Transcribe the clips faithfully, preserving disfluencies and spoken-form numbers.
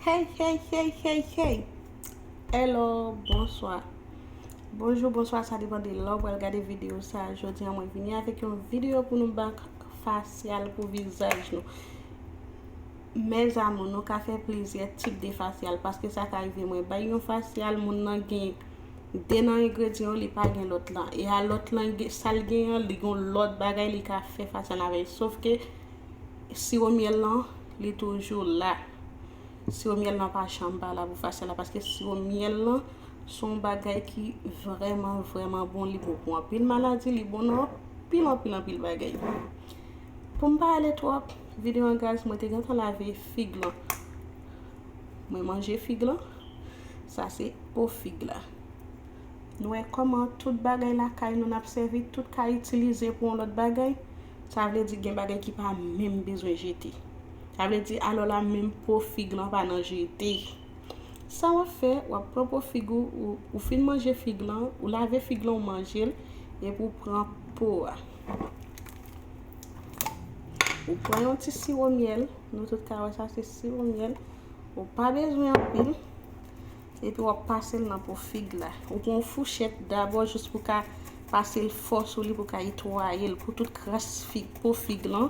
Hey, hey, hey, hey, hey. Hello, bonswa. Bonjou, bonswa, sa depann de lè w pral gade videyo sa. Jodi a mwen vini avèk yon videyo pou nou bak fasyal pou vizaj nou. Mes amours, nou ka fè plizyè tip de fasyal, paske sa ka rive mwen bay yon fasyal, moun nan gen de nan engredyan yo, li pa gen lòt lan. E a lòt lan, sa l gen an, li gen lòt bagay li ka fè fasyal avè l. Sof ke siwo myèl lan, li toujou la. Siwo myèl lan pa janm pa la pou fasyal la, paske siwo myèl lan se yon bagay ki vrèman, vrèman bon. Li bon pou anpil maladi, li bon nan anpil, anpil, anpil bagay. Pou m pa ale twòp, videyo an, guys, mwen te gentan lave fig lan. Mwen manje fig lan. Sa se po fig la. Nou wè kòman tout bagay lakay nou n ap sèvi, tout ka itilize pou yon lòt bagay. Sa vle di gen bagay ki pa menm bezwen jete. Sa vle di alò la menm po fig lan pa nan jete. Sa w ap fè, w ap pran po fig ou, ou, ou fin manje fig lan, ou lave fig lan, ou manje l, epi w pran po a. Ou pran yon ti siwo myèl, nou tout ka wè sa se siwo myèl. Ou pa bezwen anpil. Epi w ap pase l nan po fig la. Ou pran yon fouchèt dabò jis pou ka pase l fò sou li pou ka netwaye l, pou tout kras fig, po fig lan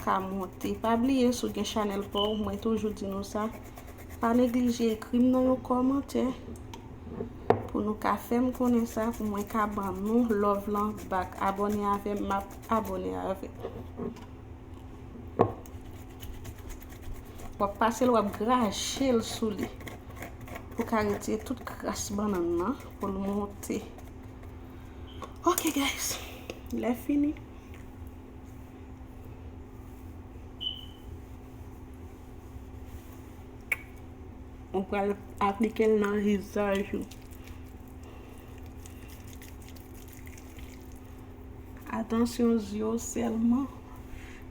ka monte. Pa bliye, si w gen chanèl pa w, mwen toujou di nou sa, pa neglije ekri m nan yon kòmantè pou nou ka fè m konnen sa, pou mwen ka ban nou love lan back. Abòne avè m, m ap abòne avè w. W ap pase l, w ap graje l sou li. Pou ka retire tout kras bannann nan, pou l monte. Ok, guys. Lè fini. Ou pral aplike l nan vizaj ou. Atansyon zye w sèlman,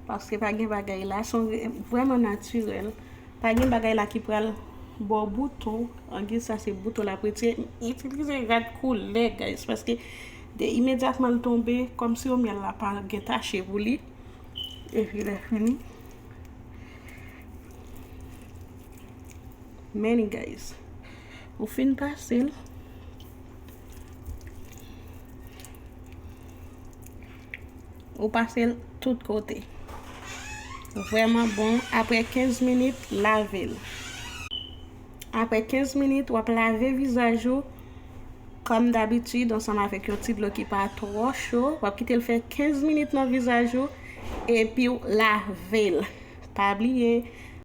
paske pa gen bagay la, se yon re-, vrèman natirèl. Pa gen bagay la ki pral ba w bouton, angiz sa se bouton l ap retire. M itilize rad koulè, guys, paske de imedyatman l tonbe, kòmsi omyèl la pa gen tache pou li. Epi lè fini, men li, guys, ou fin pase l, ou pase l tout kote. Vrèman bon. Apre kenz minit, lave l. Apre kenz minit, w ap lave vizaj ou. Kòm dabitid, ansanm avèk yon ti dlo ki pa twò cho, w ap kite l fè kenz minit nan vizaj ou, epi w lave l. Pa bliye,